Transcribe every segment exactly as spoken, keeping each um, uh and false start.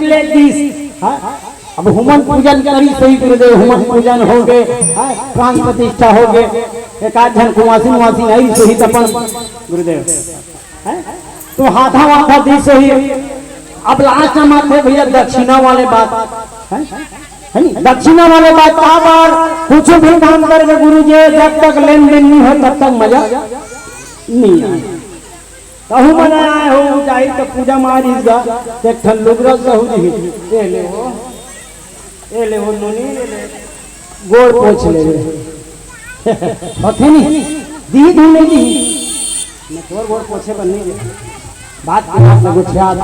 ले दिस, हाँ? अब हुमन पूजन करिस होही गुरुदेव, हुमन पूजन होगे, हाँ? प्राण प्रतिष्ठा होगे, एक आध झन कुवासिन वासिन आइस होही त अपन गुरुदेव, हैं? तो हाथा वाथा दिस होही। अब लास्ट में आथे भैया दक्षिणा वाले बात, हैं? है नी? दक्षिणा वाले बात काबर कुछ भी काम करके गुरु जी जब तक लेन देन नहीं हो तब तक मजा नहीं आए। कहूँ मना आए हो, जाई तो पूजा मारिस गा, ते ठन लुगरा सहू जी, ए ले हो, ए ले हो नोनी, ए ले, गोड़ पोछ ले रे। होथे नहीं, दी धुन नहीं दी। मैं तोर गोड़ पोछे बर नहीं दे। बात के बात में गुठियात।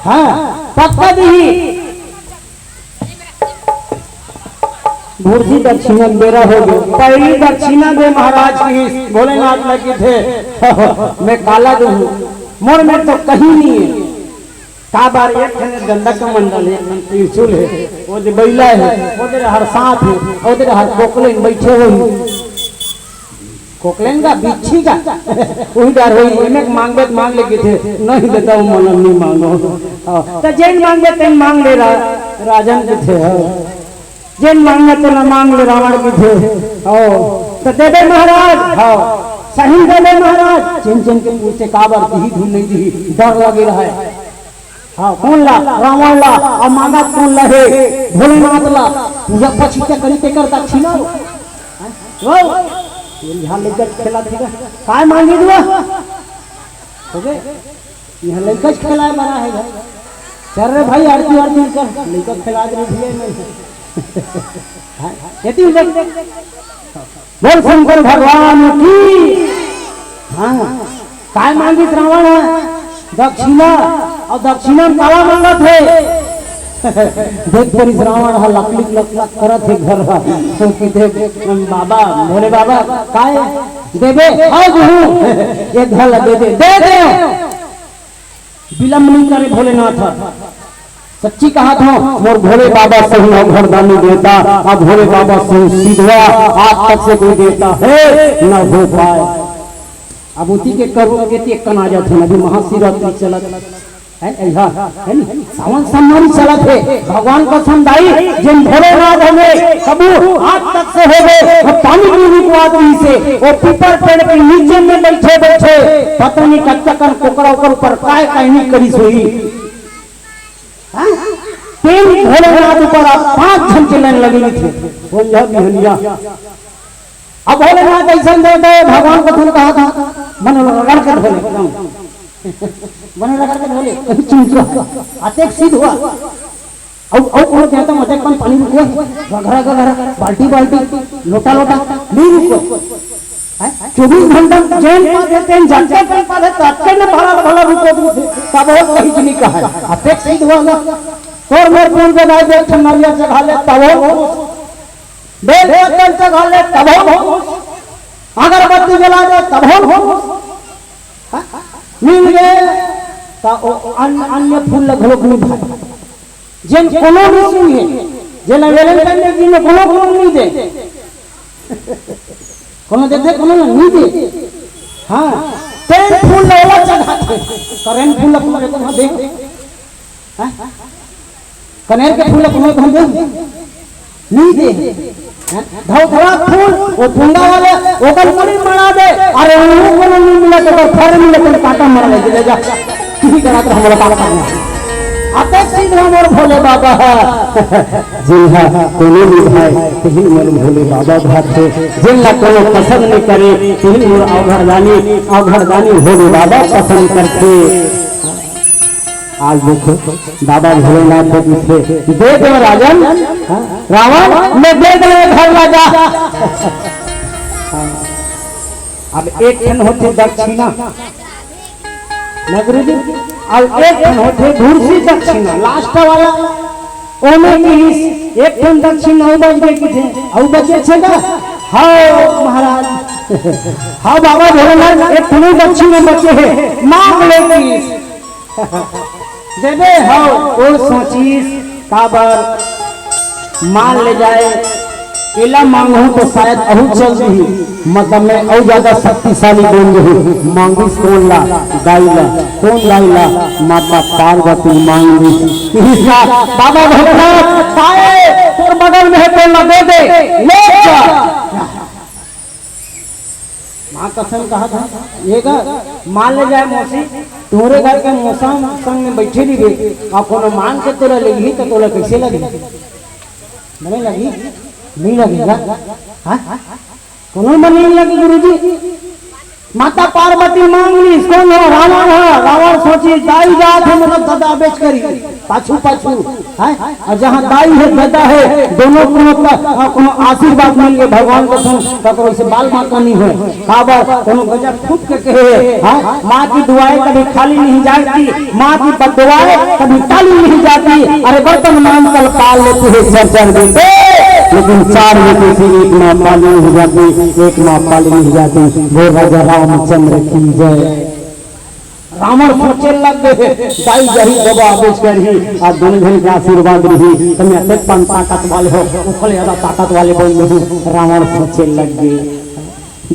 हाँ, पक्का दी। भुर्सी दक्षिणा बेरा हो गयो। पहली दक्षिणा दे महाराज की, भोलेनाथ लगी थे। मैं काला दूँ, मोर में तो कहीं नहीं है। काबर एक ठन गंदा कमंडल है, एक ठन त्रिशूल है, वो दे बैला है, वो दे हर सांप है, वो दे हर कोकलेन बैठे हुए हैं। कोकलेन का बिच्छी का उही डर होई, एमे मांगबे त मांग ले किथे, नहीं देता हूँ, मोला नहीं मांगो। हाँ, तो जेन मांगबे तेन मांग ले रा-, राजन किथे हो। जेन मांगबे तेन मांग ले रावण किथे हो। तो देबे महाराज, हाँ, सही देबे महाराज। जेन जेन के पूछे काबर दिही धुन नहीं दिही, डर लगे रहे। हाँ, कोन ला? रावण ला। अउ मांगत कोन ला हे? भोलेनाथ ला। पूजा पछिता करी तेकर दक्षिणा। हाँ? वो? ये यहाँ लइका खेला थी ना। काय मांगी दुआ? हो गए? यहाँ लइका खेला बना है भाई। चल रे भाई, आरती वारती कर। लइका खेला दे रही है नहीं। हाँ? ये तीन देख। बोल शंकर भगवान की। हाँ, काय मांगिस रावण ह? दक्षिणा। अउ दक्षिणा म काला मांगत हे? देख परिस रावण ह लकलिक लकलक करत हे घर ह। तो किथे, "बाबा, भोले बाबा, काय देबे?" "हाँ गुरु, ये घर ला दे दे।" दे दे। विलंब नहीं करे भोलेनाथ ह। सच्ची कहा था, मोर भोले बाबा सही अवघड़दानी देता, अब भोले बाबा सही सिधवा आज तक से कोई देता है, न हो पाए। अब उती के करो के ते कना जात है, अभी महाशिवरात्रि चलत है, ऐहा, है नी? सावन सोमवारी चलत है, भगवान कसम दाई, जेन भोलेनाथ हमें कबू आज तक से हो गए, वो पानी पीने को आदमी से, वो पीपर पेड़ के नीचे में बैठे बैठे, पता नहीं कच्चा कन कोकरा ओकर ऊपर काय कहनी करी सोई। हाँ? तेन भोलेनाथ ऊपर आप पांच झन के लाइन लगे थे। बोल जा बिहनिया। अब भोलेनाथ ऐसा दे दे, भगवान को तुम कहा था, मन रगड़ के धोले। मन रगड़ के धोले, कहीं चूक गया। अतेक सिद्ध हुआ। अब, अब कोनो देवता मते कन पानी रुको, घघरा, घघरा, बाल्टी, बाल्टी, लोटा, लोटा, नहीं रुको। हैं? चौबीस घंटा जैन पादे तेन जगते तेन पादे तत्ते ने भला भला रूप हो दूँ, तब वो कहीं नहीं कहा। अपेक्ष सिद्ध हुआ ना। तोर मोर पून के दाई देख नरिया चढ़ा ले, तब वो बेल पत्तल चढ़ा ले, तब वो अगरबत्ती जला दे, तब वो। हाँ? मिल गए, तो ओ अन-, अन्य फूल लगलो नहीं भाई। जेन कोनो भी सुन है, जेन Valentine Day दिन कोनो कोनो नहीं दे। कोनो देथे, कोनो ला नहीं दे। हाँ, तेन फूल ला ओला चढ़ाथे। करेन फूल ला कोनो एको दे। हाँ? कनेर के फूल ला कोनो एको दे। नहीं दे। हाँ? धौधरा फूल, वो फुंदा वाले, ओकर मुड़ी मड़ा दे। अरे, वो कोनो नहीं मिला तो ओकर फर मिला तो काटा मर ले, ले जा। किसी तरह का हमला पाला करना। अतेक सिद्ध हमर भोले बाबा ह। जिनहा कोनो निभाए, तिही मोर भोले बाबा भाथे। जिनला कोनो पसंद नहीं करे, तिही मोर अवघड़दानी, अवघड़दानी भोले बाबा पसंद करथे। आज देखो, बाबा भोलेनाथ को पूछे, "दे दो राजन, हाँ, रावण, मैं दे दो ये घर राजा।" हाँ। अब एक ठन होथे दक्षिणा, ना गुरुजी, अउ एक ठन होथे भुरसी दक्षिणा, last वाला। ओमे किहिस, "एक ठन दक्षिणा अउ बच गे किथे, अउ बचे छे का?" "हव महाराज, हव बाबा भोलेनाथ, एक ठन दक्षिणा बचे हे, मांग ले" किहिस। देबे हव, ओ सोचिस, काबर मान ले जाए, एला मांगहूं तो शायद अहू चल दिही, मतलब मैं अउ ज्यादा शक्तिशाली बन जहूं। मांगिस कोन ला? दाई ला। कोन दाई ला? माता पार्वती मांगिस। इही सा बाबा भोलेनाथ, "दाई, तोर बगल में हे, तोर ला दे दे, ले जा।" माँ कसम कहा था, ये घर मान ले जाए मौसी, तोरे घर के मौसम संग में बैठे रहिबे, अउ कोनो मांग के तोला लेगही, तो तोला कैसे लगही? नहीं लगही? नहीं लगेगा? हाँ? कोनो मन नहीं लगे गुरुजी। माता पार्वती मांग लिस, कोन हो? रावण हो। रावण सोचिस, दाई जात हे, मतलब ददा बेच करी, पाछू पाछू, हैं? अउ जहाँ दाई हे, ददा हे, दोनों कोनो का, अ, कोनो आशीर्वाद मिल गे भगवान कसन, ककरो से बाल बांका नहीं होय। काबर? कोनो गजब फूट के कहे हे, हैं? माँ की दुआएं कभी खाली नहीं जाती, माँ की बददुआएं कभी टाली नहीं जाती। अरे बर्तन मांज कर पाल लेते हैं चार चार बेटे, लेकिन चार बेटे से एक माँ पाली नहीं जाती, एक माँ पाली नहीं जाती। बोल राजा रामचंद्र की जय। रावण सोचे लग गे, दाई जही ददा बेच करी, अउ दोनों झन के आशीर्वाद रही, त मैं अतेक पन ताकत वाले हो, ओखर ले ज्यादा ताकत वाले बन जहूं। रावण सोचे लग गे,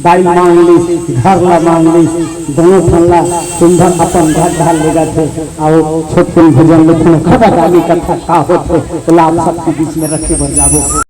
दाई मांग लिस, घर ला मांग लिस, दोनों ठन ला सुंदर अपन घर डाल लेगथे, अउ छोटकुन भजन लेथन, खबर आगे कथा का होथे, ओला आप सबके बीच में रखे बर जाबो।